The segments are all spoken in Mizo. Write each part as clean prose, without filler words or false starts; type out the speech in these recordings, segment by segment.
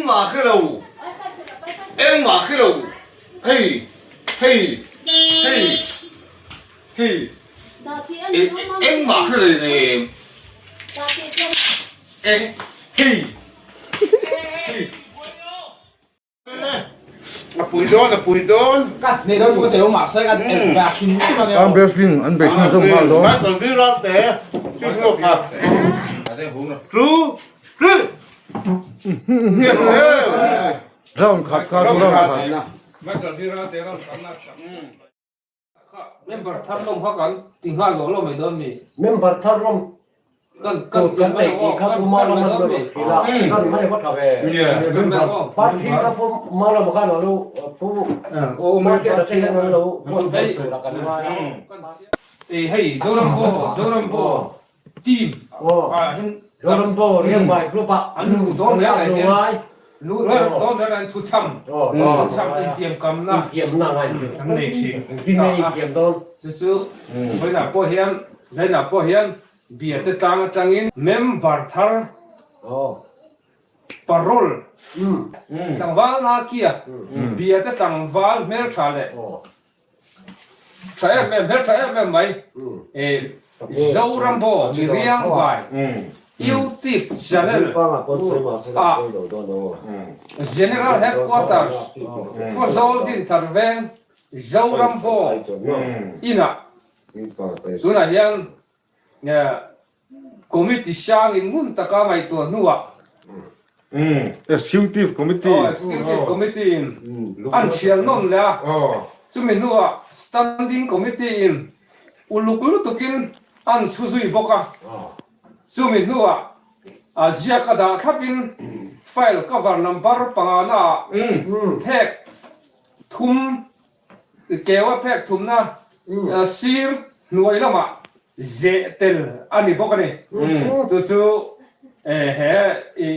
Engmah hre lo, engmah hre lo, hei, hei, hei, hei, engmah hre lo nem, eng, hei, hei. A pui dawn, a pui dawn. Ka nei dawn chu ka tel mahse ka el ve hrim hrim ange. Arm wrestling an bei chhunzawm nghal dawn. Michael V Ralte, Chief Lawka. Two, three. Round khat kha chu round khat. Michael V Ralte round khat na chak. Member thar lawm kha kan ti nghal lo lo mai dawn mi? Member thar lawm kan tur kan nei tih kha Pu Malawm an rawn hrilh a, kan mai va tha ve. Member party kha Pu Malawm khan a lo Pu Market-a te hian an lo buatsaih a kan ngai a. Hei Zorambo Zorambo team ah hian Zorambo Riangvai group ah an luh dawn reng reng hian ngai luh dawn reng reng thuchham thuchham intiamkamna intiamna ngai an nei thin engtin nge intiam dawn chu chu vawiinah pawh hian zainah pawh hian bia te tlang atangin member thar parole tlangval nakia bia te tlangval hmeltha leh Tha em em, hmeltha em em mai. Zorambo Miriangvai YouTube channel ah General Headquarters Khawzawl Dinthar Veng Zorambo inah tunah hian Committee hrangin ngun taka ngaihtuah hnuah Executive Committee Aw, Executive Committee in an thial nawn leh a, chumi hnuah Standing Committee in uluk lutukin an chhu zui bawk a, chumi hnuah a ziak a dah thlapin file cover number pangana ah phek thum Keu a phek thumna sir hnuai lamah zeh tel a ni bawk a ni. Chu chu he i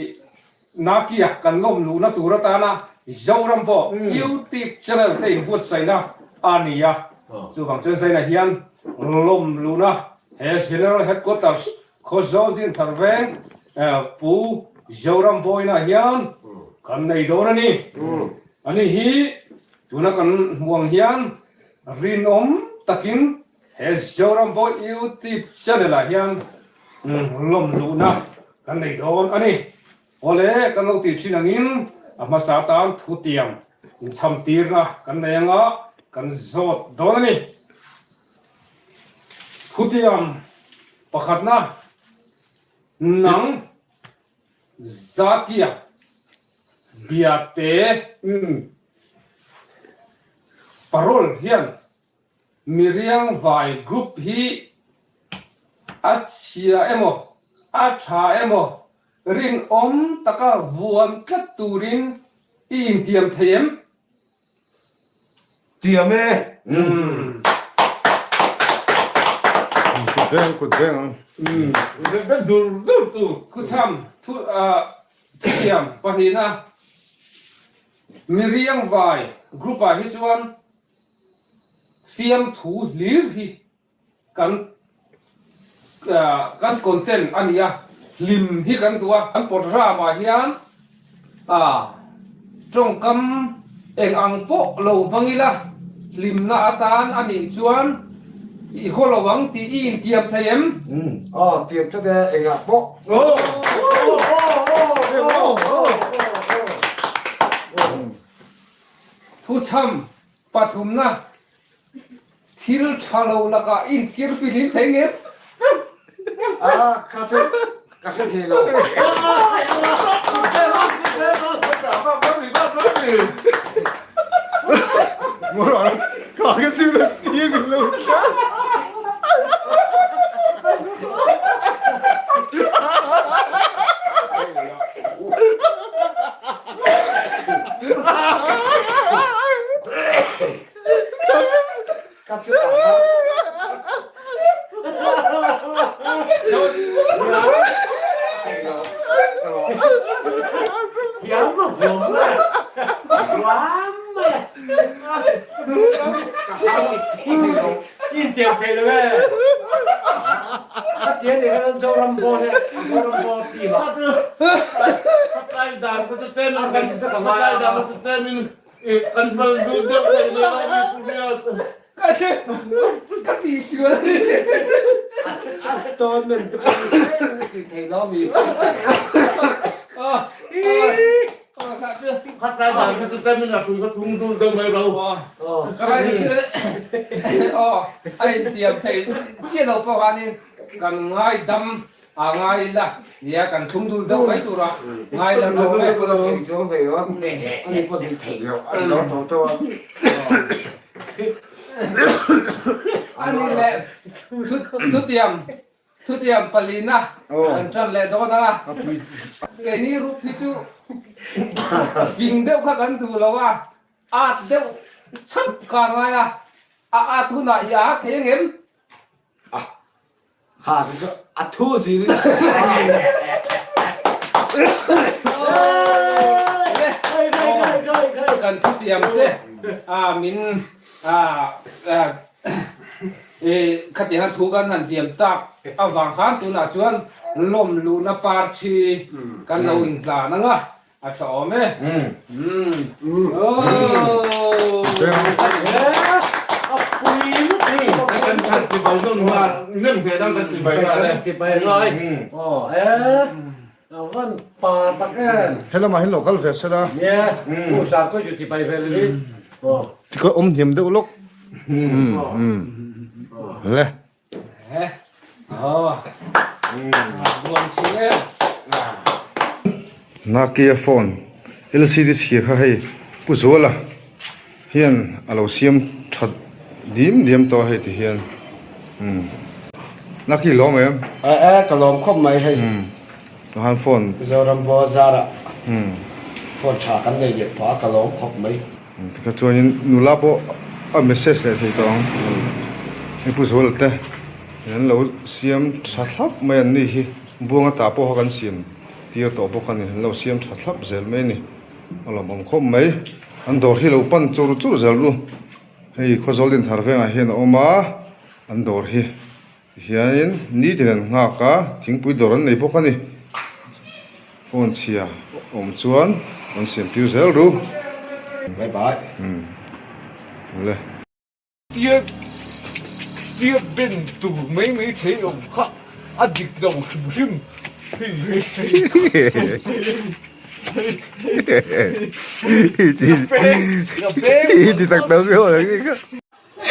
Nakia kan lawm luhna tur atana Zoram pawh YouTube channel te inbuatsaihna a ni a. Chuvang chuan Zaina hian lawm luhna he General Headquarters Khawzawl Dinthar Veng Pu Zoram Bawina hian kan nei dawn a ni. Ani hi Tuna kan hmuh ang hian rinawm takin he Zoram Boy YouTube channel ah hian lawm luhna kan nei dawn a ni. Awle, kan lo tih thin angin a hmasa atan thutiam inchham tirna kan nei anga kan zawt dawn a ni. Thutiam pakhatna nang Zakia Biate Parole hian Miriang Vai Group hi a chhia emaw a tha emaw rinawm taka vuan tlat turin i intiam thei em? Tiam e. Kut veng kut veng ang. Kut veng dur dur tu. Khuchham thu thutiam pahnihna Miriang vai group ah hi chuan fiamthu hlir hi Kan kan content a ni a, hlim hi kan duh a. Kan programme ah hian tawngkam eng ang pawh lo hmang ila, hlimna atan a nih chuan i haw lo ang tih i intiam thei em? Aw, tiam tlat e, engah pawh. Thuchham pathumna Thil tha lo lakah i inchhir fihlim thei ngem? A, ka chu ka hre thei lo. dan kha chu tlem in kan khatlai dan kha chu tlem in kan pal zut deuh theih mai lo mi pu Riat. Ka tih sual a ni. A statement te pawh hi tlem in tih theih lo mi. Khatlai dan kha chu tlem in a hrui kha thung dul deuh mai lo. Ka rai chu aw a intiam thei chiah lo pawh khanin kan ngaidam A ngai la, nia kan thlung dul deuh mai tur a, ngai la rawh e. Ani pawh thei chuang thei lo a, ani pawh dik thei lo, a lo tho tho a. Ani leh thutiam, thutiam palina kan tan leh dawn ang a, keini rup hi chu fing deuh kha kan duh lo a, at deuh chhap ka ngai a, a at hunah i a thei ang em? Ha te chu a thu zir in Kan thu tiam te a min a khatiang a thu kan han tiam tak avang khan tunah chuan lawm luhna parthi kan lo inhlan ang a. A tha awm e. Helamah hian lo kal ve sela. Tikhaw awm hniam deuh lawk. Le. Nokia phone lcd chhia kha hei Pu Zuala hian a lo siam that dim diam tawh a hei ti hian umm Nokia lawm em? E e ka lawm khawp mai hei Tahan phone Mizoram bazar ah phone tha kan nei leh phah a ka lawm khawp mai. Tikha chuanin nula pawh a message leh thei tawh ang. Hei Pu Zuala te an lo siam tha thlap mai an ni hi. Buanga tah pawh kha kan siam tir tawh bawk a ni. An lo siam tha thlap zel mai a ni. A lawmawm khawp mai. An dawr hi lo pan chur chur zel ru. Hei Khawzawl Dinthar vengah hian a awm a, an dawr hi Tihianin nitin an nghak a, thingpui dawr an nei bawk a ni. Phone chhia awm chuan rawn siam tir zel ru. Bye bye. Umm le. Tia tia ben tur mai mai thei lo kha a dik lo hrim hrim hei hei hei Ti tak tak hi.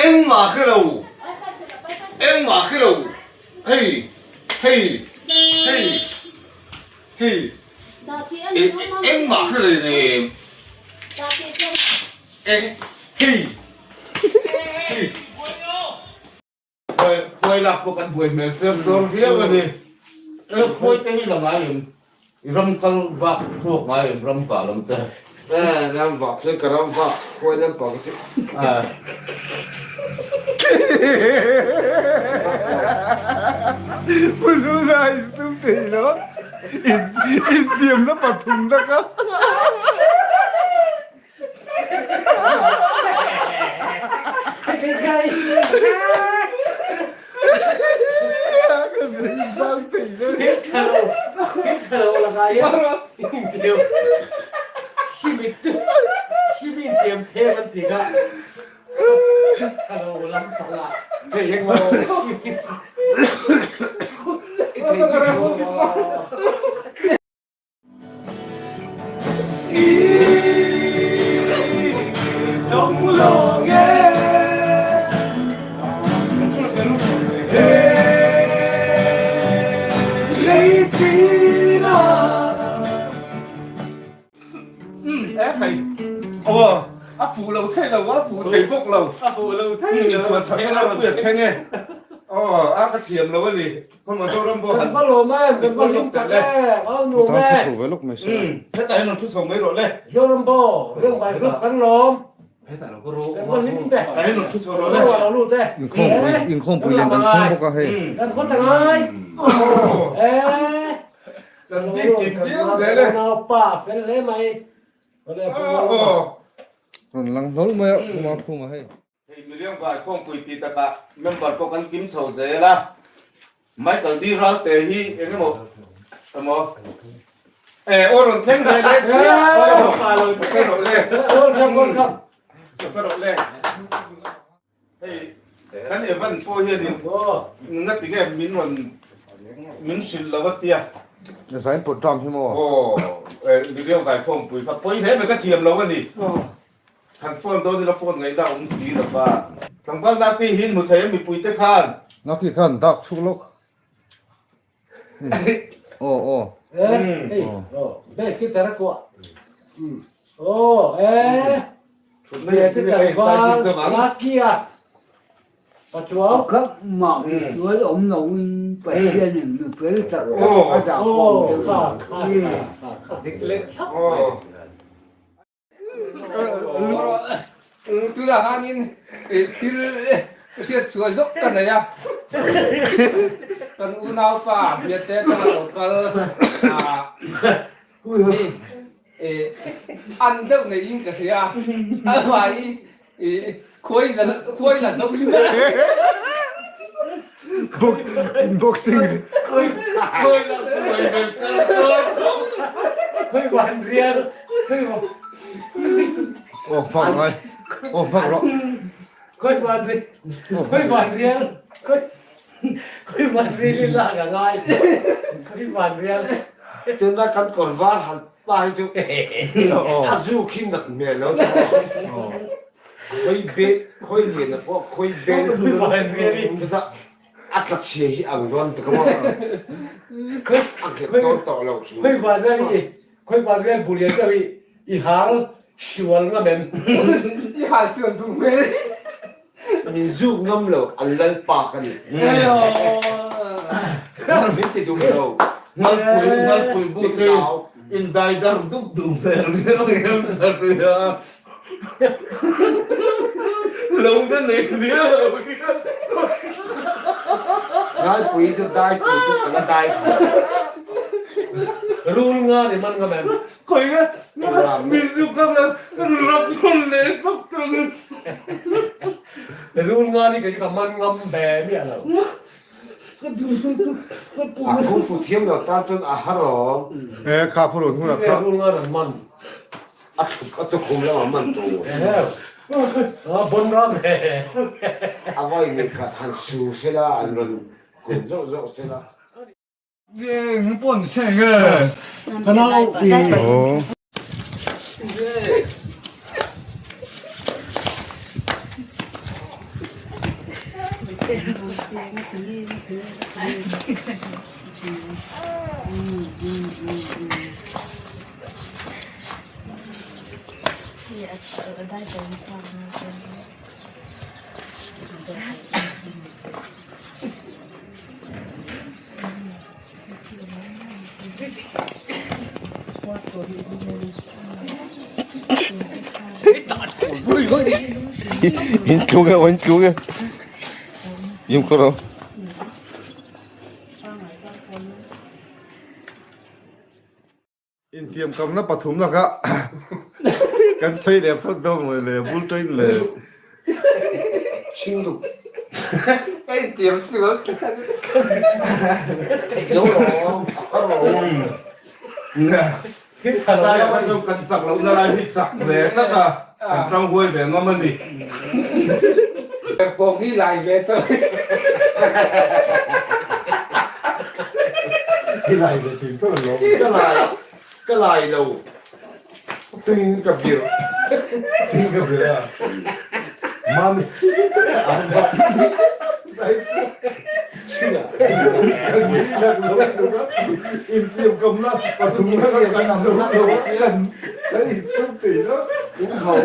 Engmah hre lo, engmah hre lo, hei, hei, hei, hei, engmah hre lo nem, e, hei, hei. Khuai lak pawh kan buai hmel tlem tlawr viau a ni. Khuai te hi la ngai em? I ram kal vak chhuak ngai em ram vah lam te? Eh, ram vah chuan ka ram vah khuai lampang chu. Pu Luna i sum thei lo, intiamna pathumna kha. A fuh lo thei lo a fuh thei bawk lo a fuh lo thei lo inchhuan chak na ropui a thleng e aw a ka thiam lo a ni. Kan va lawm em, kan va hlim tak em, a nuam e. Hetah hian rawn thu chho mai rawh le. Zorambo, Riangvai Group kan lawm. Kan va hlim te. Hetah hian rawn thu chho rawh le. Kan lo lut e. Inkhawmpui lian kan thleng bawk a hei. Kan khaw ta ngai. E. Kan bik kim viau zel e. Naupa fel hle mai. Rawn lang hlawl mai a, khuma khuma hei. Hei Miriam Vai Khawngpui tih takah member pawh kan kim chho zel a, Michael D Ralte hi eng emaw emaw E aw rawn thleng ve leh chiah aw. Ka rawh le. Welcome welcome. Ka rawh le. Hei kan Evan pawh hianin ngati nge min rawn min hrilh lo a tia. Zain program hi maw? Aw Miriam Vaikhawmpui kha pawi hle mai ka thiam lo a ni. Han phone dawn ila phone ngaihna a awm si lo va. Tlangval Naki hi hmu thei a mipuite khan. Naki khan dak chhuk lawk. Aw aw. Bag khi tara kuah. Aw e. Bag khi tlangval Naki a. Pachuau. Pakhat mah misual awm loin Pathianin mifel tak tak a dah khawm deuh a. Dik leh thlap mai. Tunah khanin thil hriat chhuah zawk ka nei a, kan unaupa Biate atanga lo kal hi an deuh neiin ka hria a, a hmai khuai la zo hlum a. Boxing. Khoi van rial. Oh phak ngai. Oh phak ro. Khoi van rial. Khoi van rial. Khoi khoi van rial la ka ngai. Khoi van rial. Tuna kan kawr var hal pa hi chu a zu khi nat hmel lo khoi be khoi lian a pawh khoi bel a tla chhia hi ang dawn ta ka maw a nghet dawn tawh lo khoi van rial hi khoi van rial bulian deuh hi i hal sual ngam em i hal sual duh hmel min zuk ngam lo an lalpa ka ni min ti duh lo ngalpui ngalpui bu te in dai dar dup duh hmel viau em ka hria lo na nei viau ngalpui chu dai pui chu ka la dai pui rul nga ni man ngam em Khoi nge min zuk ngam lo ka rap nawn leh sawk tung. Rul nga ni kei chu ka man ngam ve miah lo. A kung fu thiam lo tan chuan a har awm. E kha phurun hun a kha. Rul nga nan man. A thuk a tukhum lamah man tur. A bon ram he. A vawi ngei khat han su sela an rawn kun zauh zauh sela. In tlu nge in tlu nge im khaw ro Intiamkamna pathum laka kan sawi leh phawt dawn maw le bul tain le. Chhingduk. Ka intiam sual Theih lo lawm a har lawm. Tlai ah khan chuan kan chak lohna lai hi chak ve tlat a, kan tang huai ve ngam a ni. Pawng hi lai ve tawh. I lai ve thin tawh lo. Ka lai ka lai lo tuin ka bir. Tuin ka bir a. Mami Intiamkamna pathumna kha kan zo lo a kan kan insum thei lo. In hau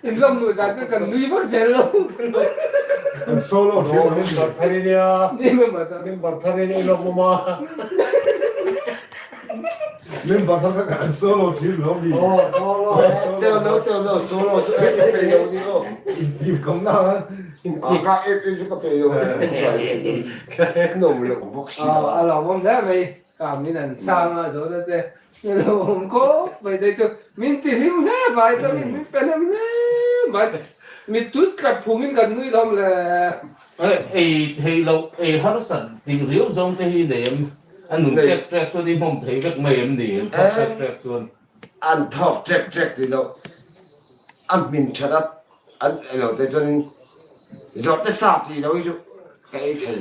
In lawm luh zan chu kan nui vak zel lo. Kan solo thin lo. Min bar thar i nia. Min bar thar i nia lawm awm a. Min bar thar kha kan solo thin lo mi. Teu no teu no solo chu e ka pe lo ni o. Intiamkamna khan. A ka ek in chu ka pe lo. Nom lo bawk si lo. A lawmawm hle mai. Ka min an chhang a zawhna te lo awm khawp mai zai chu min ti hlim hle mai ta min min pe hnem hle mai. Mittui tla phungin kan nui lawm le. Ei theih loh, ei harsat tih riau zawng te hi nei em? A nun ṭek ṭek chuan i hmawm thei vek mai em ni? An thawk ṭek ṭek chuan. An thawk ṭek ṭek tih loh, a hmin ṭhat a an ei loh te chuanin zawrh te sa tih loh hi chu ka ei thei.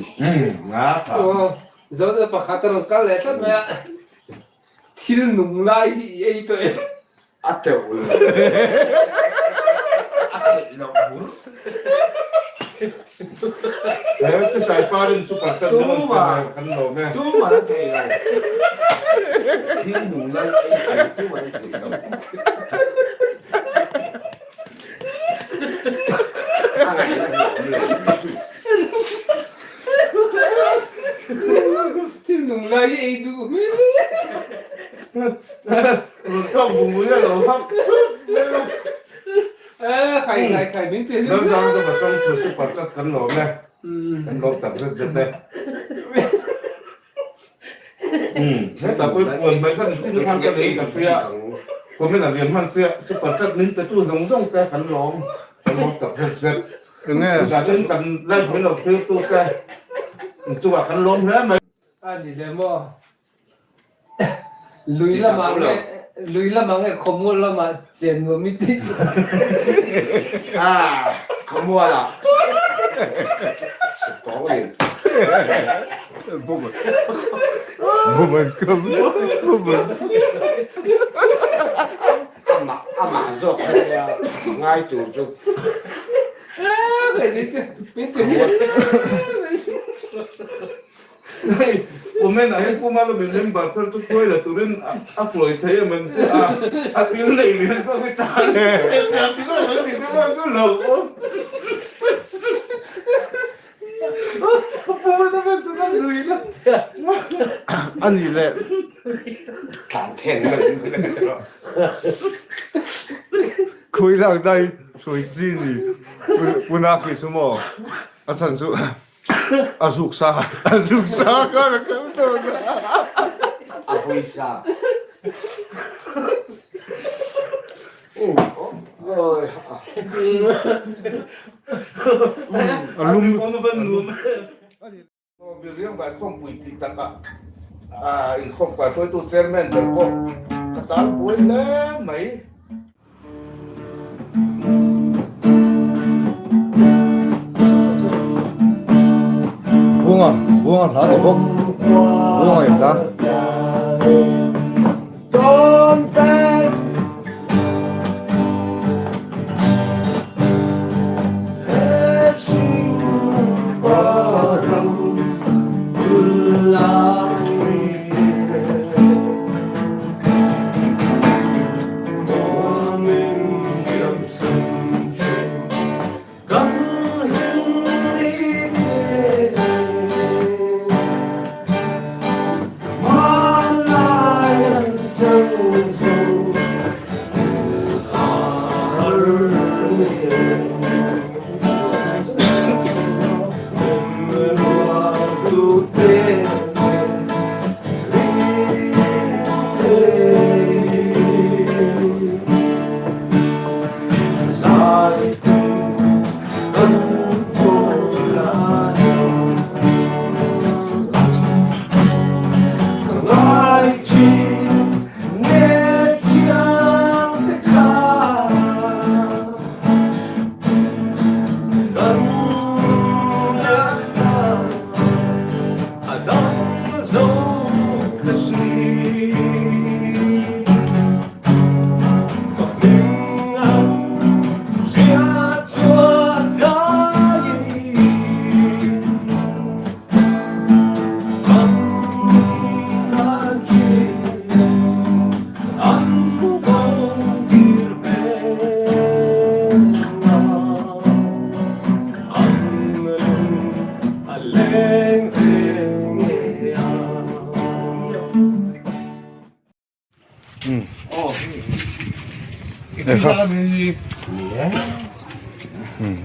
Aw, zawrh pakhat a rawn kal leh tlat mai a. Thil nung lai hi i ei tawh em? A teuh lo. A theih loh bur. He Pi Saiparin super chat min rawn pe ve kan lawm e. Tumah an thei lo. Thil nung lai ei thei tumah an thei lo. A ngaihna hi a awm lo. Thil nung lai hi ei duh hmel. Rawn tawk bung bung a lo hak chut mai a. Khai khai khai min ti hlim. Lalzam chu ka tawng thu super chat kan lawm e. Kan lawm tak zet zet e. Hetah pawh puan mai khan chin khan ka nei ka hria. Comment a lian hman sia super chat min pe tu zawng zawng te kan lawm. Kan lawm tak zet zet. Enge? Chutah chuan kan live min lo thlir tu te chungah kan lawm hle mai. A ni le maw? Lui lamah nge lui lamah nge khawmual lamah chen nuam i tih? Ah, khawmual ah. Sipawng in. Bum an kam. Bum an. Amah amah zawk kha nia ngai tur chu. Hei comment ah hian Pu Malawmin member thar chu khuai la turin a flawi thei em an ti a, a til nei lian zawk hi tan hetiang ti zawk an ti te pawh chu lo awm. Ka pu a vek chu ka nui na. A ni le. Tlan then na rawh. Khui lak dai hruai chi ni puna khi chu maw a chhan chu a zuk sa a zuk sa kha ka kal dawn a. A pawisa. A lum. Riang vai khawmpui tih takah inkhawm kai hruaitu chairman ber pawh ka tal buai hle mai. Buanga, buanga hla ni bawk. Buanga in hla.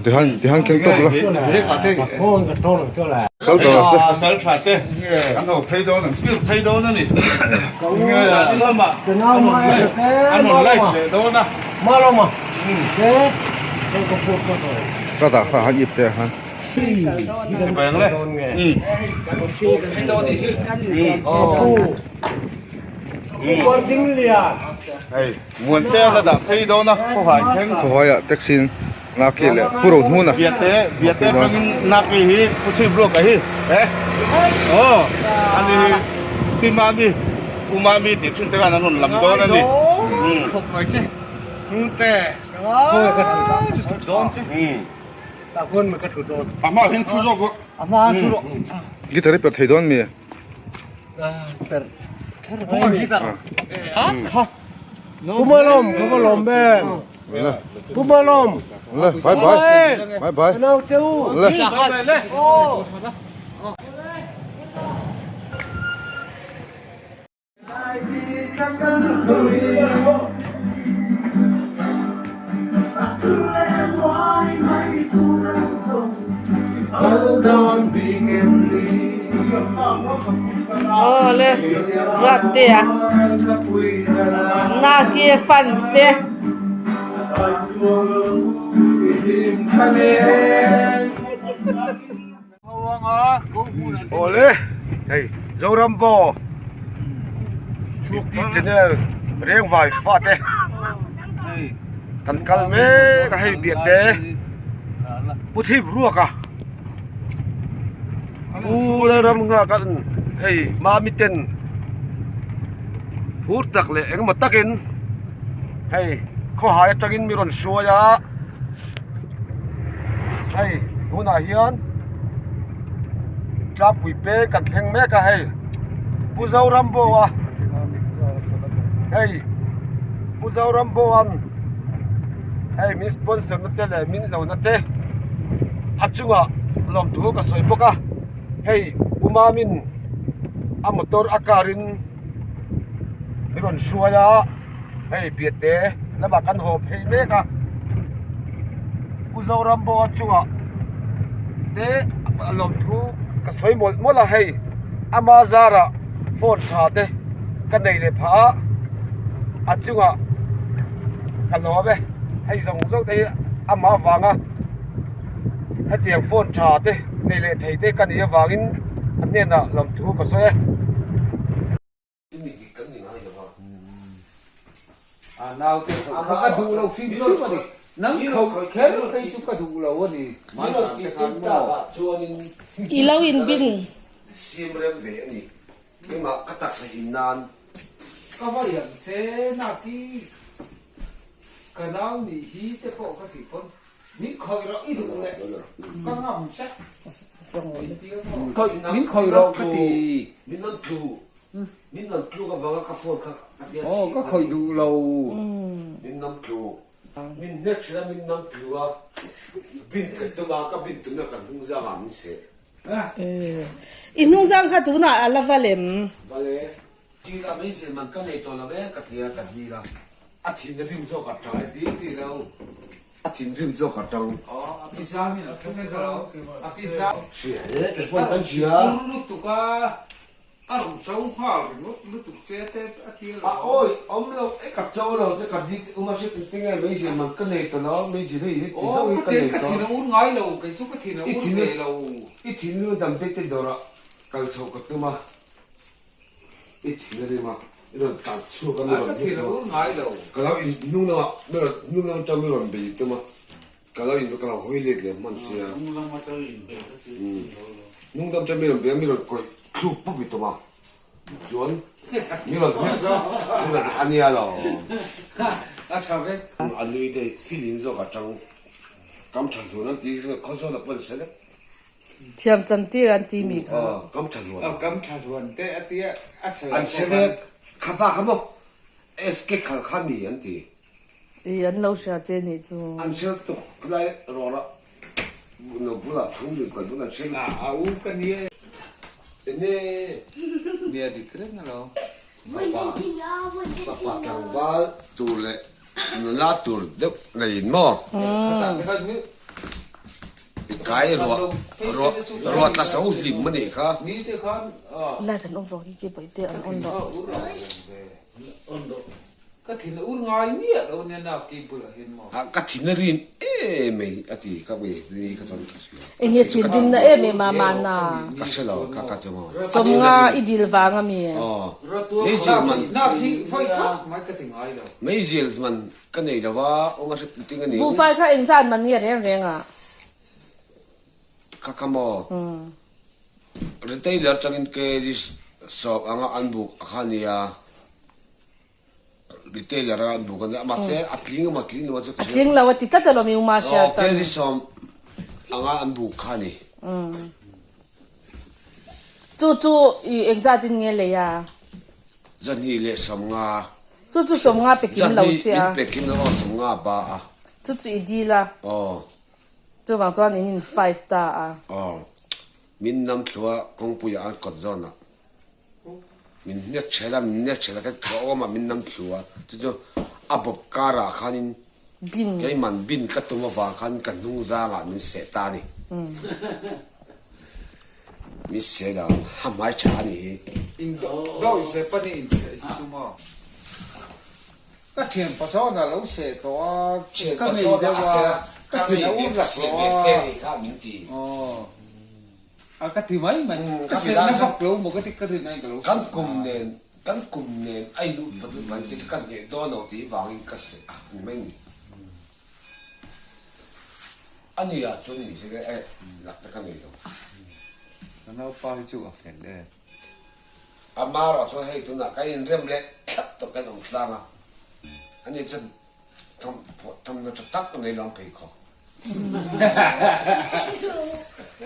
Tihan tihan keng tawp la. Kal tawh se. Sal tha te. An ho phei dawn an fir phei dawn ani. An rawn light leh dawn a. Maloma. Ka dah kha han ip te han. Muantea la dah phei dawn a khawhai thleng. Khawhai ah taxi in Naki leh Pu Rohnuna. Biate Biate atangin Naki hi Pu Chhip Ruaka hi he aw ani hi Pi Mami Pu Mami tih thin te khan an rawn lam dawn a ni. Khawp mai che hnute ka dawn che tah khuan ka thu dawn. A hma hian thu zawk rawh. A hma thu rawh. Guitar hi per thei dawn mi? Per kher mai mi. Pu Malawm ka va lawm em. Pu Malawm. Le bye bye. Bye bye. Ka nau che u. Le. Aw le ruat te a naki fans te. Awle hei Zoram Bo Chhukti channel Rengvai fate kan kal mek a hei biak te Pu Thip Ruaka Pu Lalram nghak a hei Mami ten phur tak leh engemaw takin hei khawhai atangin mi rawn hruai a. Hei tunah hian tlangpui peng kan thleng mek a hei Pu Zorambo-a hei Pu Zorambo-a'n hei min sponsor na te leh min lo na te a chungah lawmthu ka sawi bawk a hei Pu Mamin a motor a car in min rawn hruai a. Hei Biate lamah kan haw phei mek a, Pu Zorambo-a chungah te a lawmthu ka sawi mawlh mawlh a hei ama zarah phone tha te ka nei leh phah a, a chungah ka lawm e, hei zawng zawng te hi amah avanga hetiang phone tha te nei leh thei te ka nih avangin a hnenah lawmthu ka sawi e. Mi dik kan ni ngai lo va. A naute kha ka duh lo hrim hrim a ni. Nang khauh kher phei chu ka duh lo a ni. Min rawn tih tum tak ah chuanin I lo in bin. Siam rem ve a ni. Keimah ka taksa him nan. Ka va iang che naki ka nau nih hi te pawh ka tih pawn Min khawih rawh i duh leh ka ngam che. Min khawih rawh ka ti. Min rawn tlu. Min rawn tluk avanga ka phone kha ka hriat Aw ka khawih duh lo. Min nam tlu. Min hnek thin a min nam tlu a. Bin ka tum a ka bin tumna ka hnung zangah min seh. I hnung zang kha tunah a la va lem. Va le. Dil a meizil man ka nei tawh lo e ka ti a ka dil a. A thin rim zawk a tang. Dil ti lo. A thinrim zawk a tang. Aw a pizza min a thung e ka lo a pizza. Hria e ka phone kan hria. Ur lutuk a a rawn cho nghal ringawt lutuk che te a tir lo. A awi awm lo e ka cho lo che ka dil uma hriat engtin nge meizil man ka nei tawh lo meizil hei hi ti zawk hi ka nei tawh. Ka thin a ur ngai lo kei chu ka thin a ur ve lo. I thinrim a dam te te dawrah kal chhoh ka tum a. I thin a rim a, i rawn tlan chhuak a mi rawn hnek lo. Ka lo in hnung lamah mi rawn hnung lam atang mi rawn bei tum a, ka lo in ka lo hawi let leh hman sia. Hnung lam atang mi rawn bei a, mi rawn kawih thluk pawp i tum a, chuan mi rawn hnek mi rawn a nia lo. A nui te filim zawk atang kam tha hlun an tih khawzawl a pawn se lek. Thiam chantir an ti mi kha. Kam tha hluan. Kam tha hluan te a tia a sawi An hre ve kha pa kha maw SK khal kha mi an ti. I an lo hria che nih chu. An hre tuk lai rawra no bulah chhung din kual bul an hre lutuk. A u ka nia. Enge. Nia dik reng alo. Fapa fapa tlangval tur leh Nula tur deuh neiin maw? I kai ruah ruah ruah tla so hlim a nih kha. Light an on rawh khi khi pawih te an on rawh. Ka thin a ur ngai miah lo nia naki bulah hian maw. A ka thin a rim em mai a ti ka ui ni ka chuan ka hria. Enge thin rimna em em a mahna. Ka hre lo ka ka chu maw. Sawmnga i dil vang a mi. Aw meizil man. Naki vawi khat mai ka ti ngai lo. Meizil man ka nei lo a awng a hre ting a ni. Buhfai kha engzat man nge reng reng a. Ka ka maw. Retailer tangin kg sawm anga an buk a kha nia. Retailer a an buk a nia mahse a tling emaw tling lo chu ka A tling lo a ti tlat alawm i uma hriat tan. Aw kg sawm anga an buk kha ni. Chu chu i engzat in nge lei a? 250. Chu chu 50 pe kim lo che a. Zahnih min pe kim lo aw 50 ba a. Chu chu i dil a. Aw. Chuvang chuan in in fight ta a. Aw. Min nam thlua kawngpuiah an kawt zawn a. Min hnek chhel a, min hnek chhel a, ka awm a, min nam thlu a, chu chu a bawp karah khanin keiman bin ka tum avang khan ka hnung zangah min seh ta a ni. Min seh lo, ha hmai tha a nih hi. In dawi seh panih in seh hi chu maw? Ka thian pasawn a lo seh tawh a, ka ngei deuh a, ka thin a ur lak tawh a. Aw. A ka ti mai mai. Ka sehna vak lo maw ka ti ka rin aiin ka lo Kan kum nen kan kum nen a inut vat vat mai te chu ka hneh dawn lo tih vangin ka seh a ni mai ni. A ni ah chuan ni se e lak te ka nei lo. Ka naupa hi chu a fel e. Ama erawh chuan hei tunah ka inrem leh thlap tawh kan awm tlang a. Ani chuan Thawmhnaw tha tak nei lo ang pheikhawk.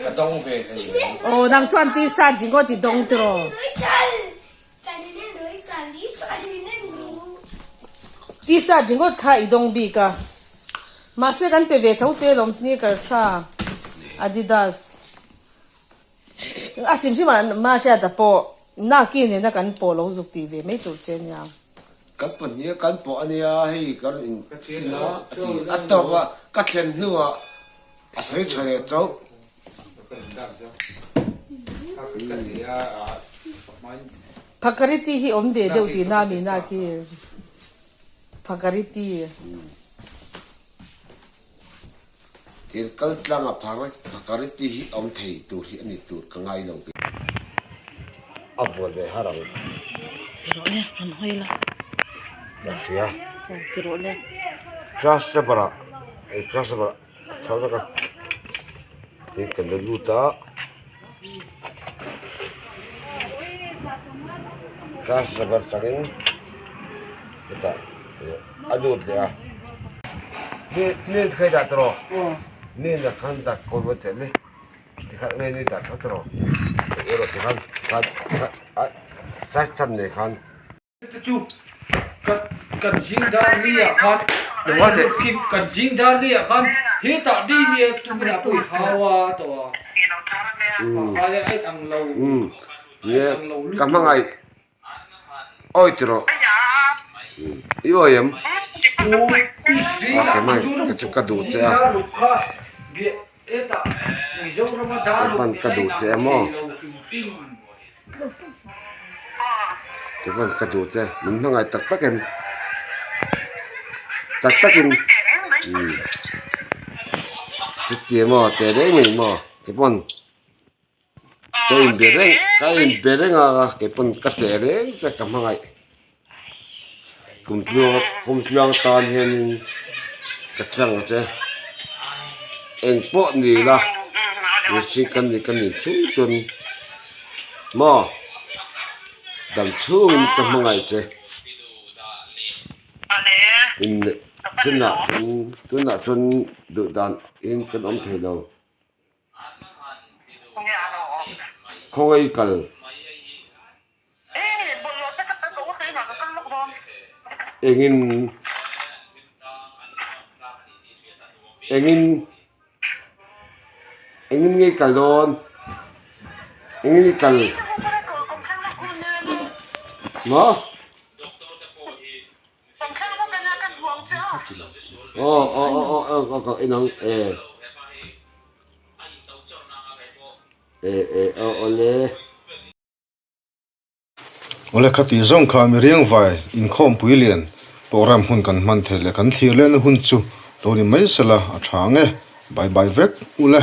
Ka dawng ve hlei mai. Aw nang chuan t-shirt ringawt i dawng tiraw? T-shirt ringawt kha i dawng bik a. Mahse kan pe ve tho che lawm sneakers kha Adidas. A hrim hrim ah Mahriata pawh Naki nena kan pawh lo zuk tih ve mai tur che nia. Kan pahnih kan pawh a nia hei kan in thin a a ti a tawp a ka thlen hnuah a sawi tha leh chauh. Phakariti hi awm ve deuh tihna a mi na khi Phakariti. Thil kal tlanga Phakariti hi awm thei tur hi a ni tur ka ngai lo. A vuan ve har ang. Ti rawh le, rawn hawi la. Ka hria. Ti rawh le. Class number ah, ei class number ah a chho vek a. Tin kan la lut a. Class number changin hetah a lut leh a. Ni khai dah tawh rawh. Ni na khan dah kawl va tel e. Tikhan nge ni dah tawh rawh. Erawh tikhan khan size chan nei khan. Te chu kan zing dar li ah khan kan zing dar li ah khan hetah dei nia tukin ah pawh i hau a tawh a. A ai ang lo. Ka hmangaih. Awi ti rawh. I awi em? A ke mai ka chu ka duh che a. Kepawn ka duh che a maw? Kepawn ka duh che. Min hmangaih tak tak em? Tak takin. Chuti maw? Teh reng mai maw? Kepawn. Ka inbe reng ka inbe reng a kei pawn ka teh reng che ka hmangaih kum tluang kum tluang tan hianin ka tlang che eng pawh ni la mihring kan ni kan nih chung chuan maw dam chhungin ka hmangaih che inneih tunah chuan tunah chuan duh dan in kan awm thei lo. Khawngaih kal. Engin engin engin nge kal dawn engin i kal maw. Aw aw aw aw aw ka en ang e e e aw awle. Awle khati zawng kha miriang vai inkhawmpui lian. Program hun kan hman theih leh kan thlir lehna hun chu lo ni mai sela a tha ang e. Bye bye vek ule.